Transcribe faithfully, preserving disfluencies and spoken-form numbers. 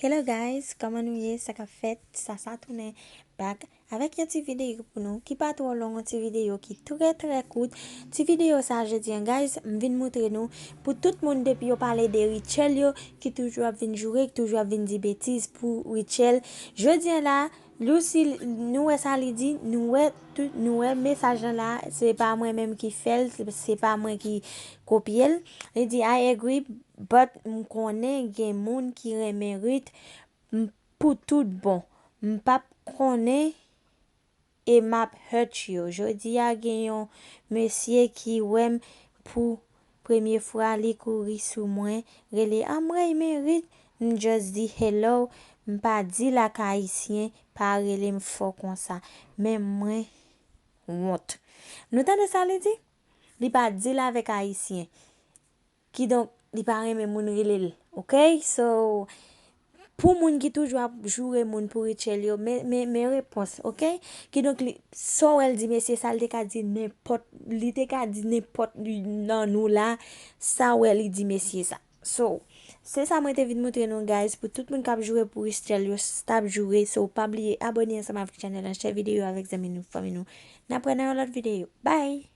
Hello guys, kòman nou ye? Sa k ap fèt? Sasa tounen back avèk yon ti videyo pou nou ki pa twò long, yon ti videyo ki trè trè kout. Ti videyo sa jodi an guys, m vin moutre nou pou tout moun depi yo pale de Rutshelle yo ki toujou ap vin joure, ki toujou ap vin di betiz pou Rutshelle. Jodi an la, Lucy, nou wè sa li di, nou wè tout, nou wè mesaj lan la, se pa mwen menm ki fè l, se, se pa mwen ki kopye l. Li di, I agree, but m konnen gen moun ki renmen Ruth m, pou tout bon. M p ap konnen e m ap hurt yo. Jodi a gen yon mesye ki wè m pou premye fwa, li kouri sou mwen, rele anmwey men Ruth, m just di hello, m pa di l ak ayisyen pa rele m fò konsa, men mwen wont. Nou tande sa li di? Li pa di l avèk ayisyen. Kidonk, li pa renmen moun rele l. Ok? So, pou moun ki toujou ap joure moun pou Rutshelle yo, men, men, men repons, ok? Kidonk, li, sa w wè l di mesye sa, li te ka di nenpòt, li te ka di nenpòt li nan nou la, sa w wè li di mesye sa. So, se sa mwen te vin moutre nou, guys, pou tout moun k ap joure pou Rutshelle yo, stop joure. So, pa bliye abòne ansanm avèk chanèl lan, share videyo avèk zanmi nou, fanmi nou. N ap wè nan yon lòt videyo. Bye!